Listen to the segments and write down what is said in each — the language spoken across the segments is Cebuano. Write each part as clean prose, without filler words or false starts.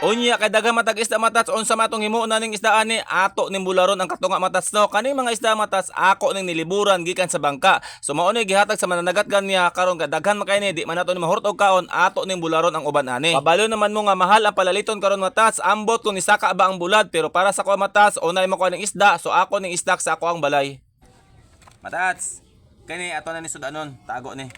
Unya kay daghan matag isda, matats, unsa man atong himuon na ning isda ani? Ato ning bularon ang katunga, matats, no. Kaning mga isda, matats, ako ning niliburan gikan sa bangka. So mao ni gihatag sa mananagat ganiya. Karon kay daghan man kay ni, di man nato ni mahurot og kaon, ato ning bularon ang uban ani. Kabalo naman mo nga mahal ang palaliton karon, matats. Ambot kung nisaka ba ang bulad, pero para sa ko, matats, unay mo ko ning isda, so ako ning isdak sa ako ang balay. Matats, kani ato na ni sudanon, tago ni.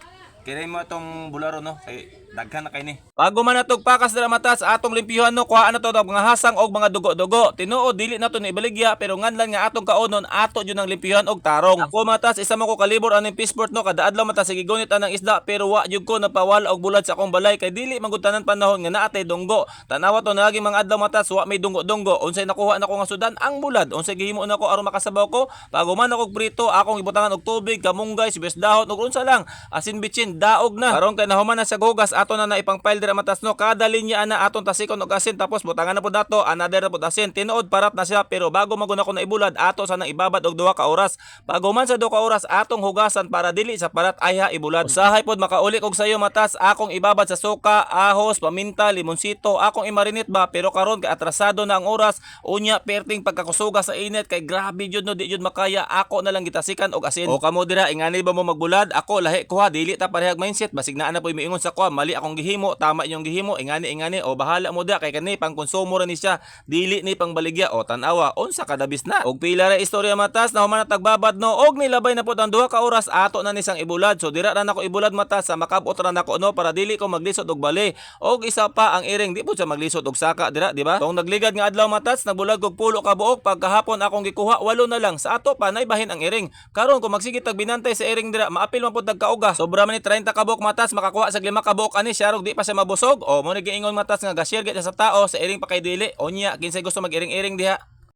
Kini mo atong bularo, no, kay daghan na kay ni. Bago man natog pakas dira, matats, atong limpyuhan, no, kuhaan na to og mga hasang og mga dugo-dugo. Tinuod dili na to ni ibaligya, pero nganlan nga atong kaonon, ato jud ang limpyuhan og tarong. Ako, matats, isa mo ko kalibor aning fishport, no, kada adlaw, matats, sige gunit anang isda, pero wa jud ko nagpawala og bulad sa akong balay kay dili man gud tanan panahon nga naa tay dunggo. Tanawa to naging mga adlaw, matats, wa may dunggo-dunggo. Unsay nakuha nako nga sudan? Ang bulad. Unsay gihimo nako aron makasabaw ko? Bago man ako prito, akong ibutangan og tubig, kamunggay, sibuyas dahon ug unsa lang, asin bitsin, daog na. Karon kay nahuman na sa hugas, ato na na ipang-pile dira, matas, no. Kada linya ana atong tasikon og asin, tapos butangan na pud nato another na pud asin. Tinuod parat na siya, pero bago man gud ako na ibulad, ato sanang ibabad og 2 ka oras. Bago man sa 2 ka oras, atong hugasan para dili sa parat ayha ibulad. Usahay pod makauli kog sayo, matas, akong ibabad sa suka, ahos, paminta, limonsito, akong imarinate ba, pero karon kay atrasado na ang oras, unya perting pagkakusuga sa init kay grabe jud, no, di jud makaya, ako na lang gitasikan og asin. O kamo dira, ingani ba mo magbulad? Ako lahi ko ha, dili ta parehag mindset, basig naa na poy miingon sa ko mali akong gihimo, tama inyong gihimo, ingani ingani o bahala mo da kay kani pang konsumo ra ni siya, dili ni pang baligya. O tan-awa unsa kadabis na. Og pila ra istorya, matas, na human na tagbabad, no, og nilabay na pud ang 2 ka oras, ato na ni sang ibulad. So dira ra nako ibulad, matas, sa makabot ra nako, no, para dili ko maglisod og bali. Og isa pa, ang iring di pud siya maglisod og saka dira, di ba? Tong nagligad nga adlaw, matats, nagbulad kog 10 ka buok, pagkahapon akong gikuha, walo na lang. Sa ato pa naibahin ang iring. Karon kung magsige tag binantay sa iring dira, maapil man pud tag kauga. Sobra man ni 30 ka buok, matas, makakuha sa 5 ka buok ani siya di pa siya mabusog. O mo ni giingon, matas, nga ga-share gid sa tao sa iring pa kay dili. Unya kinsay gusto mag-iring-iring diha?